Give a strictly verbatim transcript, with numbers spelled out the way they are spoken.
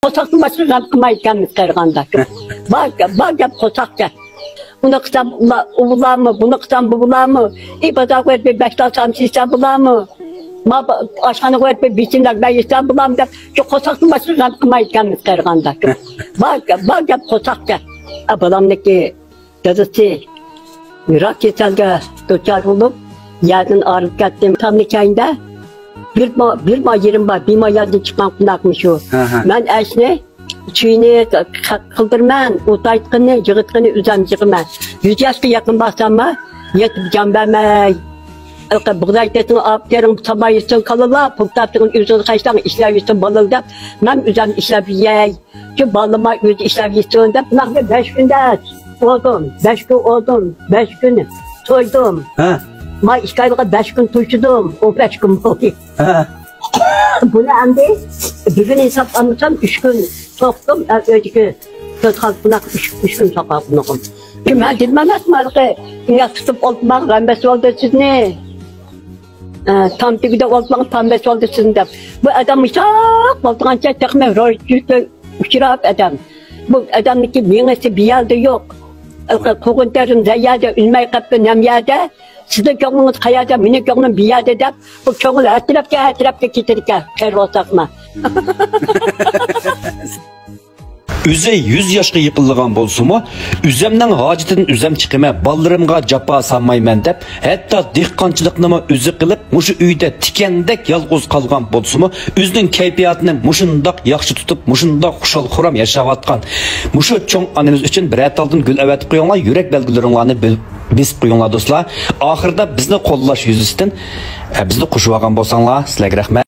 قورساقتىن باشقا غەم قىلمايدىكەنمىز قېرىغاندا. بار گەپ، بار گەپ قورساق گەپ. ئۇنى قىلسام ئۇلار، ئۇ بولارمۇ، بۇنى قىلسام بۇ بولارمۇ؟ ئى بازارغا بېرىپ بىر بەش تال سامسا يېسەم بولارمۇ؟ ما ئاشخانىغا بېرىپ بىر بېچىنلار بەر يېسەم بولارمۇ دەپ، شۇ قورساقتىن باشقا غەم قىلمايدىكەنمىز قېرىغاندا. بار گەپ، بار گەپ قورساق گەپ. ئە، بالامنىڭكى دادىسى راك كېسەلگە دۇچار بولۇپ، يەردىن ئايرىلىپ كەتتى. تامنى كەينىدە بىر ما-، بىر ما يېرىم بار، بىمار يەردىن چىققان قۇنداقمۇ شۇ. ئاھا. مەن ئەشنى، چۈيىنى قىلدۇرىمەن، ئوتايتقىنى، يىغىتقىنى ئۆزەم يىغىمەن. يۈز ياشقا يېقىن بارساممۇ، يېتىپ جان بەرمەي، بۇغداي تېتىڭ ئاپتېرىڭ ساما يېسۇن كالىلار، پۇل تاپتىڭ ئۆزىڭىز خەجلەڭ، ئىشلەۋېسۇن بالىلار دەپ، مەن ئۆزەم ئىشلەپ يېيەي. شۇ بالىما ئۆزى ئىشلەپ يېسۇن دەپ، بۇنداق بىر بەش كۈندە ئولدۇم، بەش كۈن ئولدۇم، بەش كۈن تويدۇم. ھە. ما ئىككى ئايلىققا بەش كۈن توشىدىم، ئون بەش كۈن بولدى. ھە. بۇنى ئەمدى بۈگۈن ھېسابلانمىسام، ئۈچ كۈن سوقتۇم، ئە، ئۆيدىكى تۆت خالتىناق ئۈچ، ئۈچ كۈن ساقاپ بۇنىقىم. شۇ مەن دېدىم ئەمەسمۇ، ھېلىقى ئىناق تۇتۇپ ئولتۇرماڭ، غەم بېسىۋالدى سىزنى. ئە، تام تۈگىدە ئولتۇرماڭ، تام بېسىۋالدى سىزنى دەپ. بۇ ئادەم ئۇششاق بولىدىغانچە تېخىمۇ روي ئۇچراپ ئادەم. بۇ ئادەمنىڭكى مېڭىسى بىر يەردە يوق. قوغۇن تېرىم زەييەردە ئۈنمەي قاپتۇ نەم يەردە. سىزنىڭ كۆڭلىڭىز قەيەردە، مېنىڭ كۆڭلۈم بىر يەردە دەپ، بۇ كۆڭۈل ھەر تەرەپكە، ھەر تەرەپكە كېتىدىكەن، قېرى بولساقمۇ. ئۆزى يۈز ياشقا يېقىنلىغان بولسىمۇ، ئۆزەمنىڭ ھاجىتىدىن ئۆزەم چىقىمەن، بالىلىرىمغا جاپا سالمايمەن دەپ، ھەتتا دېھقانچىلىقنىمۇ ئۆزى قىلىپ، مۇشۇ ئۆيدە تىكەندەك يالغۇز قالغان بولسىمۇ، ئۆزىنىڭ كەيپىياتىنى مۇشۇنداق ياخشى تۇتۇپ، مۇشۇنداق خۇشال-خۇرام ياشاۋاتقان مۇشۇ چوڭ ئانىمىز ئۈچۈن بىرەر تالدىن گۈل ئەۋەتىپ قويۇڭلار، يۈرەك بەلگىلىرىڭلارنى بىل-، بېسىپ قويۇڭلار دوستلار. ئاخىرىدا بىزنى قوللاش يۈزىسىدىن، ئە، بىزنى قوشۇۋالغان بولساڭلار، سىلەرگە رەھمەت.